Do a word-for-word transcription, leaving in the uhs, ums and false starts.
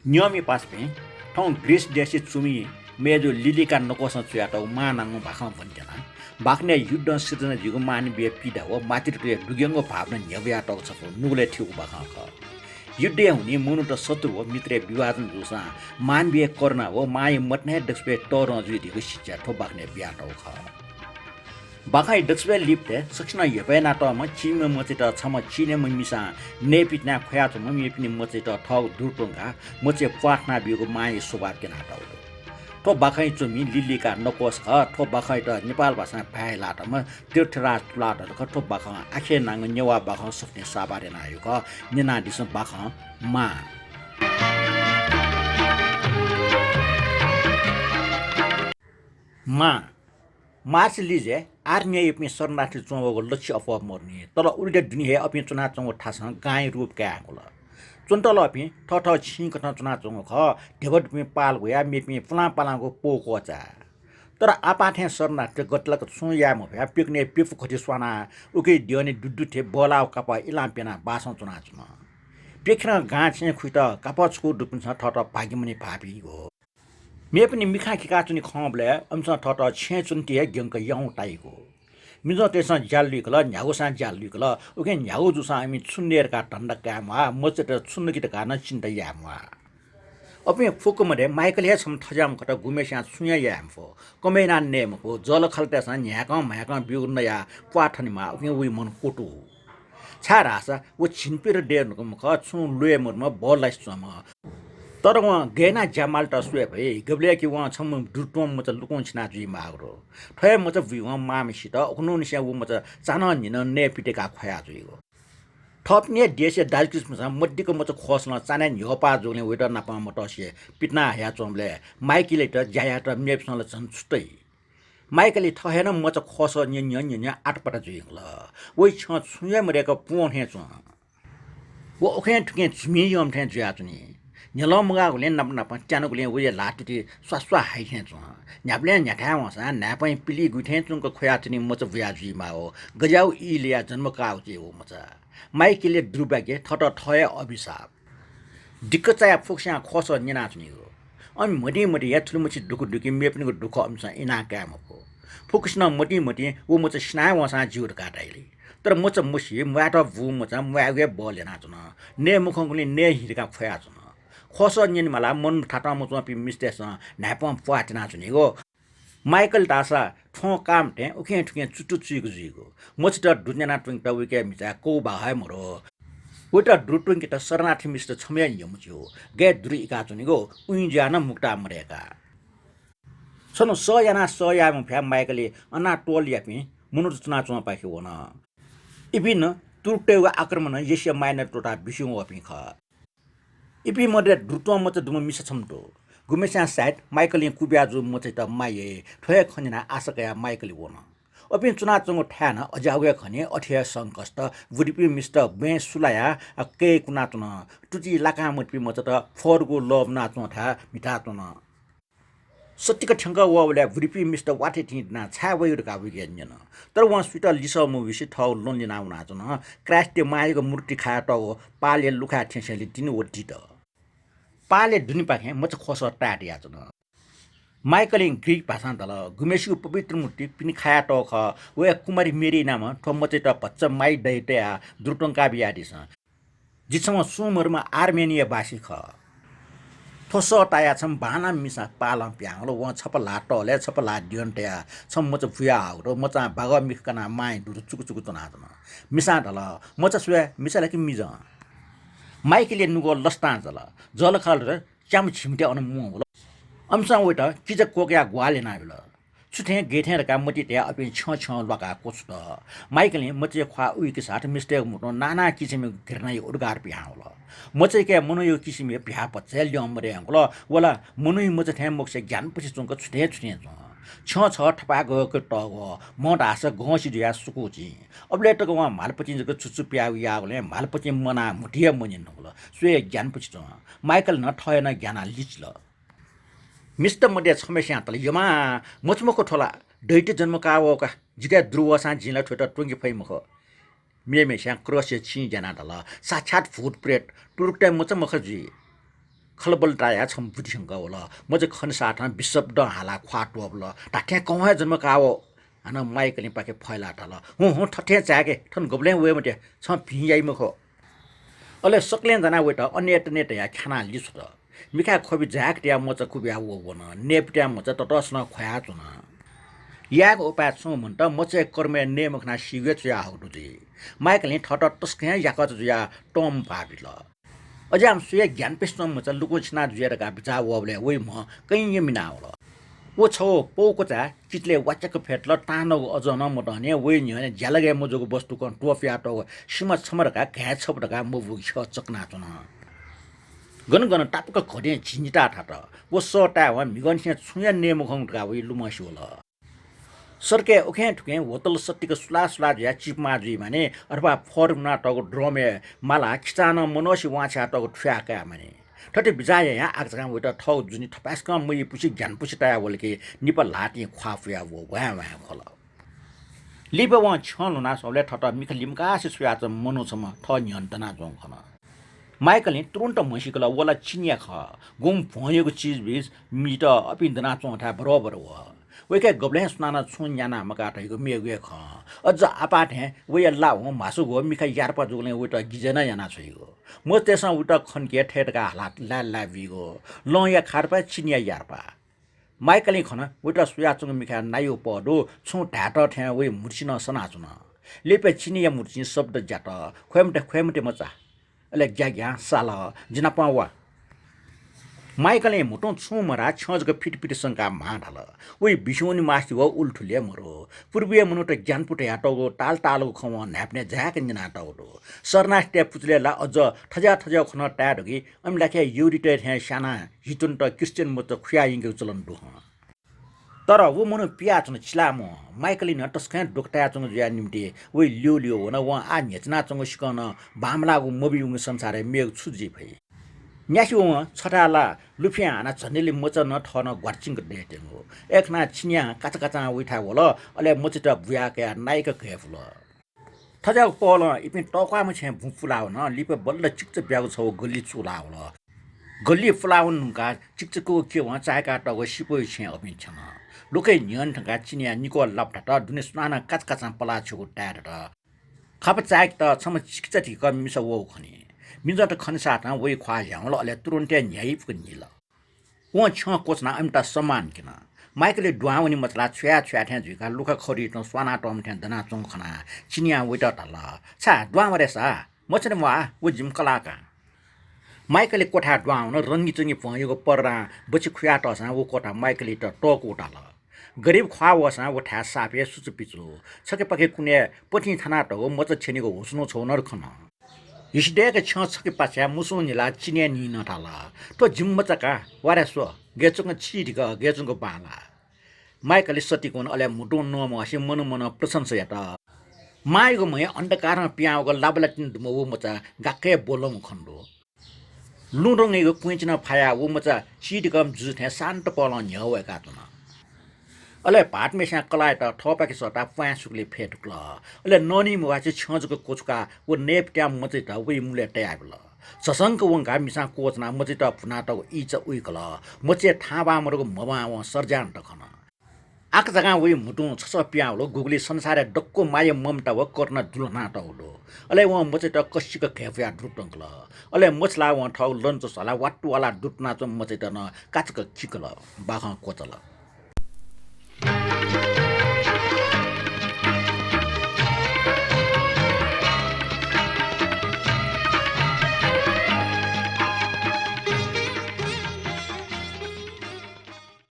न्यंमि पासापिं, थौं ग्रीस देशय् च्वमि मय्जु लिलिका नकोसं च्वयातःगु मां नांगु बाखं ब्वनेत्यना। बाखनय् युद्धं सिर्जना जुइगु मानवीय पीडा व मातृत्वया दुग्यंगु भावना न्ह्यब्वयातःगु छपु नुगलय् थ्यूगु बाखं खः। युद्धया हुनिं मनूत शत्रु व मित्रय् विभाजन जूसां मानवीय करुणा व माया मतिना हे दक्वसिबय् तःधं जुइ धइगु शिक्षा थ्व बाखनय् बियातःगु खः। बाखंया दक्वसिबय् लिपतय् सकसिनं हेपय् यानातःम्ह चीम्ह मचायात छम्ह चिनेम्ह मिसां नयेपिं तिनाः ख्वयाच्वंम्ह मेपिनि मचायात थःगु दुरु त्वंकाः मचाय् प्वाः थनाबीगु मांया स्वभाव क्यनातःगु दु। थ्व बाखंय् च्वमि लिलिका नकोस खः। थ्व बाखंयात नेपाल भाषां भाय् लाःम्ह तीर्थराज तुलाधर खः। थ्व बाखं आखे नांगु नेवाः बाखं सफुतिं साभार यानाहयागु खः। न्यनादिसँ बाखं मां। मां। मार्च लिजय् आर्नियायापिं शरणार्थी च्वंवःगु लच्छि अप्वः मरुनि। तर उलिदँ दुने हे अपिं च्वनाच्वंगु थासं गांया रूप काये धुंकल। च्वन्हु तलःपिं थःथः छिंकथं च्वनाच्वंगु खः। ध्यबा दुपिं पाल ग्वयाः मेपिं पुलांपालांगु पौ क्वःचाः। तर आपाः थें शरणार्थीत गतिलाक छुं याये मफयाः प्यकुनय् प्यपु खथि स्वानाः उकी द्यःने दुद्दु थें बल्लाःगु कापः इलां प्यनाः बासं च्वनाच्वन। प्यखेरं गां छेँय् खुइत कापः छकू दुपिन्सं थःत भाग्यमानी भाःपिं ग्वः। मेपिनि मिखां खिकाच्वनी खंबलय् अमिसं थःत छेँय् च्वनेति हे ग्यंक याउँगु ताइगु। मिजंतय्सं ज्या लुइकल, न्ह्यागुसां ज्या लुइकल। उकिं न्ह्यागु जूसां अमिं छुं नये धकाः धन्दा काये म्वाः, मचायात छुं नकि धकाः नं चिन्ता याये म्वाः। अपिं फुक्क मध्ये माइकल हे छम्ह थज्याःम्ह खः, गुम्हस्यां छुं हे याये मफु। कमय् यानाः नये मफु। जःलाखःलातय्सं न्ह्याकं म्हाय्कं ब्यूगु नयाः प्वाः थनेमाः, उकिं वइ मन कुतु। छाय्धाःसा व झिंप्यदँ दये धुंकूम्ह खः, छुं ल्वय् मदुम्ह, बल्लासे च्वंम्ह। तर वं गय् यानाः ज्या माल धकाः स्वये फइ? गबलय् कि वं छम्ह दुरु त्वंम्ह मचा लुकुं छिना जुइमाःगु दु। थ्व हे मचा बुइवं मांम्हय्सित उखुन्हुनिसें व मचा चान्हं न्हिन्हं नये पितिकाः ख्वया जुइगु। थःपिनि हे देशया दाजुकिजापिन्सं मदिक्क मचा ख्वःसलं चान्हय् न्ह्यःपाः जूगुलिं वयात नाप मतसे पितिना हयाच्वंबलय् माइकलयात ज्या यायेत मेपिन्सं ला झन छु तइ? माइकलया थः हे नं मचा ख्वःसः न्यँ न्यँ न्यँ न्यँ आतापाता जुइधुंकल। वइ छ्यं छुं हे मदय्क प्वं थें च्वं। व उखें थुखें झुमिं यंम्ह थें जुयाच्वनी। न्ह्यलं मगाःगुलिं नाप नापं त्यानागुलिं वया ल्हातुति स्वाः स्वाः हाइ थें च्वं। न्ह्याबलें न्ह्याथाय् वंसां न्हाय्पं पिलिइ गुइ थें च्वंक ख्वयाच्वनी। मचा बुया जुइमाः व गज्याःगु ई ल्ययाः जन्म काःगु जुइ व मचा। माइकलया दुर्भाग्य, थःत थः हे अभिशाप। दिक्क चायाः फुक्कस्यां ख्वःसः न्यनाच्वनीगु। अन मतिं मतिं हे थुलिमछि दुःख दुकी मेपिनिगु दुःख अमिसं इना काये मफु। फुक्कसिनं मतिं मतिं व मचा सिना हे वंसां ज्यू धकाः धाइली। तर मचा मसी म्वायेत बूम्ह मचां म्वायेगु हे बल यानाच्वन। नये मखंगुलिं नये हि धकाः ख्वयाच्वन। ख्वःसः न्यनेमालाः मन थातं मच्वंपिं मिस्तय्सं न्हाय्पं प्वाः तिनाच्वनीगु। माइकल धाःसा थ्वं काःम्ह थें उखें थुखें चुत्तु चुइगु जुइगु। मचात दुरु न्याना त्वंकेत वय्कःया म्हिचाय् कौभाः हे मदु। वयात दुरु त्वंकेत शरणार्थी मिस्त छम्ह हे यःम्ह ज्यू। गय् दुरु इकाच्वनीगु, उइँ जुयाः नं मुक्ता मदय्का। छन्हु सह यानाः सह याये मफयाः माइकल अनातोलयापिं मनूत च्वनाच्वंपाखे वन। इपिं नं तुर्कतय्गु आक्रमणं एसिया माइनर त्वःताः बिस्युं वःपिं खः। इपिं मध्ये दुरु त्वंम्ह मचा दुम्ह मिसा छम्ह दु। गुम्हस्यां सायद माइकलं कुबिया जूम्ह मचायात माया याइ। थ्व हे खँ न्यनाः आशा कयाः माइकल वन। अपिं च्वनाच्वंगु थाय् नं अज्याःगु हे खनी। अथे हे संकष्ट बुदिपिं मिस्त ब्वँय् सुलायाः कय् कुनाच्वन। तुति लाकां मदुपिं मचात फःदुगु लः मुनाच्वंथाय् म्हिताच्वन। सत्तिक थ्यंकः वःबलय् बुदिपिं मिस्त वाथय् तिं दिनाः छाय् वयागु धकाः वय्कलं न्यन। तर वं सुइत लिसः मब्यूसे थःगु ल्वहं लिनाः वनाच्वन। क्राइस्टया मांयागु मूर्ति खायातःगु पालया लुखाय् थ्यंसेंलि तिनि व दित। पालया दुनेपाखें मचा ख्वःसः ताये तयाच्वन। माइकलं ग्रीक भाषां धाल, गुम्हस्यागु पवित्र मूर्ति पिने खायातःगु खः। वया कुमारी मेरी नामं थ्व मचायात भचा माया दया तयाः दुरु त्वंका बियादिसँ। जि छम्ह सुं मदुम्ह आर्मेनियावासी खः। थ्व सः तायाः छम्ह बांलाःम्ह मिसां पालं पिहां वल। वं छपा ल्हाः तःलय् छपा ल्हाः द्यःने तयाः छम्ह मचा बुयाहःगु दु। मचां बागः मिखा कनाः मांया दुरु चुकु चुकु च्वनाच्वन। मिसां धाल, मचा स्वये, मिसा ला कि मिजं? माइकलया नुगः लसतां जल। जःलाखःलात च्याम्ह झिम्हतय् अन मुं वल। अमिसं वयात किजा क्वकयाः ग्वाहालि यानाबिल। छु थें गय् थें धकाः मतिइ तयाः अपिं छ्यं छ्यं ल्वाकाः क्वछुत। माइकलं मचाया ख्वाः उइके साथ मिस्तय्गु म्हुतुं नाना किसिमया घृणाया उद्गार पिहां वल। मचायाके मनूया किसिमया भ्याः भचा हे ल्यं मदये धुंकल। व ला मनूया मचा थें मखुसे ग्यानापछि च्वंक छु थें छु थें च्वं। छ्यं छगः थपाय् गय्क तःगु, मं धाःसा गंसि जुयाः सुकूचिं। अबलय् तक वं म्हालपतिं जक छुचु पियाः याःगुलिं म्हालपतिं मनाः म्हुतु हे मन्यने धुंकल। स्वयाः ग्यानापछि च्वं। माइकलं थः हे नं ग्यानाः लिचिल। मिस्त मध्ये छम्हस्यां धाल, यमा, मचा मखु थ्व ला, दइत जन्म काः वःगु का। जिके दुरु वःसां जिं ला थ्वयात त्वंके फइ मखु। मेम्हस्यां क्रसया चिं ज्यानाः धाल, साक्षात् भूत प्रेत, तुरुक्तय् मचा मखु जुइ। खलबल तायाः छम्ह बुद्धि संक वल। मचा खनेसाथं विशब्दं हालाः ख्वाः त्वपुल। धात्थें कवं हे जन्म काः वः। हानं माइकलिं पाखे फयलाः धाल, हुँ हुँ, थथें चाय्‌के, थन गबलें वये मते, छं भिं याइ मखु। अले सकलें जानाः वयात अनेतने धयाः ख्यानाः लिछ्वत। मिखाय् ख्वबि जाय्‌क तयाः मचा कुबिया वःगु वन। नयेपित्यां मचा ततःसलं ख्वयाच्वन। यायेगु उपाय छुं मन्त, मचाया कर्मया नये मखनाः सीगु हे च्वयाहःगु दु जुइ। माइकलिं थःत तसकं हे याकःचा जुयाः तंम्ह भाः बिल। अज्याःम्ह स्वयां ग्यानापुसे च्वंम्ह मचा लुकुं छिना जुया धकाः बिचाः वःबलय् वइम्ह कैंया मिनावल। व छगू पौक्वचाय् किचलय् वाच्याक्क फ्यतल। तांनःगु अजं नं मदंनिं वया न्ह्यःने ज्यालगय् मजूगु वस्तुकं त्वपुयातःगु सिमा छम्ह धकाः घाँय् छपु धकाः मबूगु छ्यः चकनाच्वन। गन गन तापाक घ्वदें झिंनिता थात। व सः तायेवं म्हिगःनिसें छुं हे नये मखंगु धकाः वइ लुमंसे वल। सडकय् उखें थुखें होटल सत्तिक सुलाः सुलाः जुयाः चिपमा जुइमानि अथवा फर्मुनातःगु ड्रमय् मालाः खिचां नं मनोसे वांछ्वयातःगु थुयाः कायेमानि। थथे बिचाः यायां आकाझाकां वइत थःगु जुनि थपाय्‌सकं मइपुसे ग्यानापुसे ताया वल कि निपा ल्हातिं ख्वाः पुयाः व ह्वाँय् ह्वाँय् ख्वल। लिपा वं छ्यं ल्हुना स्वंबलय् थःत मिखा लिमकासे छ्वयाच्वंम्ह मनू छम्ह थः न्ह्यःने दनाच्वंगु खन। माइकलिं तुरुन्त म्हसीकल, व ला चिनिया खः। गुम्ह भ्वंयागु चिजबिज मित अपिं दनाच्वंथाय् बरोबर वः। वय्‌कः गबलें सुनानं छुं न्याना मकाः धइगु मेगु हे खँ। अझ आपाः थें वया ला हुँ म्हासुगु मिखा यार्पा जूगुलिं वइत गिजय् नं याना छ्वइगु। मचातय्‌सं वइत खन कि थथे धकाः हालाः लाय् लाय् बीगु। लंया खारपा, चिनिया यार्पा। माइकलिं खन, वइत स्वयाच्वंगु मिखाय् नायु पः दु, छुं धायेत थें वइ म्हुतुसि नं सनाच्वन। लिपा चिनिया म्हुतुसिं शब्द ज्यात, ख्वये मते, ख्वये मते मचा। अले ग्याग्यां साल, जि नापं वा। माइकलिं म्हुतुं छुं मधाः, छ्यं जक फितफित संकाः म्हां धाल। वइ बिस्युंनि मास्ति व उलथुलि हे मरु। पूर्वीया मनूत ग्यानापु धयातःगु ताल तालगु खँ वं न्हाय्‌पनय् जाय्‌क न्यनातःगु दु। शरणार्थीतय् पुचलय् ला अझ थज्याः थज्याःगु खँ नं ताये दु कि अमिला ख्या यहूदीतय् थें स्यानाः हितुन्त क्रिश्चियन मचा खुया यंकेगु चलन दु हं। तर व मनू पियाच्वन, चिलामवं। माइकलिं नं तसकं हे दुःख तायाच्वंगु जुया निंतिं वइ ल्यूल्यू वन। वं आः न्ह्यचिनाच्वंगु सिकं नं बांमलाःगु मबीगु संसारय् मेगु छु जुइ फइ? न्यासि वं छथाय् ला लुफियां हानाः झन्डेली मचा नं थः नं ग्वातिंक दयेत्यंगु। अय् खनाः चिनियां काचाकाचां वइथाय् वल, अले मचायात बुया कयाः नाय्‌क घय्‌पुल। थज्याःगु पहलं इपिं तःक्वाःम्ह छेँय् बुँ पुलाः वन। लिपा बल्ल चिकिचा ब्यागु छगू गल्ली चूलाः वल। गल्ली पुलाः वने धुंकाः चिकिचाकूगु क्यबं चाय्‌कातःगु सिपय् छेँय् अपिं थ्यन। लुखय् न्ह्यःने थ्यंकाः चिनियां निकः लापु धात, दुने सुनानं काचाकाचां पलाः छ्वयेगु ताये धात। खापा चाय्‌केत छम्ह चिकिचा धइगु मिसा वःगु खनी। मिजंत खनेसाथं वइ ख्वाः ह्याउँल, अले तुरुन्त हे न्ह्याइपुक न्हिल। वं छ्यं क्वछुनाः अमित सम्मान क्यन। माइकलि दुहां वने मछालाः छ्वया छ्वया थें जुइकाः लुखा खरितं स्वानातःम्ह थें दनाच्वंगु खनाः चिनियां वइत धाल, "छाय् दुहां वा रे सा? मछाने म्वाः, व जिमि कलाः का।" माइकलि क्वथाय् दुहां वन। रंगीचंगी भ्वंयागु पर्दां बचि खुयातःसां व क्वथा माइकलित तःकू धाल। गरिब ख्वाः वःसां व थाय् साप हे सुचुपिचु। छखेपाखे कुनय् पतिं थानातःगु मचा छ्यनीगु हुसुन्हु छगू नं खन। हिसिदय्‌क छ्यं छखे पाछ्याः मुसुं न्हिलाः चिनियां नं धाल, "थ्व जिमि मचा का, वा रे स्व, गय् च्वंगु चिधिक, गय् च्वंगु बांलाः।" माइकलि सतिकं, अले म्हुतुं नमवासे मनं मनं प्रशंसा यात। मांयागु म्हय् अन्धकारं पिहां वःगु लाबालातिनि दुम्ह व मचा गाक्क हे ब्वलंगु खने दु। लुँ रंगयागु क्वँय्‌चिनं फायाः व मचा चिधिकःम्ह जुजु थें शान्त पहलं न्ह्यः वय्‌काच्वन। अले भाःतम्हेस्यां कलाःयात थःपाखे सःताः प्वाँय् सुकुली फय् धुंकल। अले ननी म्वाःसे छ्यं जक क्वछुकाः व नयेपित्यां मचायात वइ मुलय् तयाबिल। झसंक वंकाः मिसां क्वछुनाः मचायात भुनातःगु ईंचा उइकल। मचाय् थाहां बां मदुगु म्हबां वं सर्ज्यां दखन। आकाझाकां वइ म्हुतुं छसः पिहां वल। गुगुलि संसारय् दक्व माया ममता व करुणा दुल्हनातःगु दु। अले वं मचायात कसिक घय्‌पुयाः दुतुंकल। अले मछालाः वं थःगु लंचु स्वालाः वात्तुवालाः दुतुनाच्वंम्ह मचायात नं काचाक्क खिकल, बाखं क्वचल।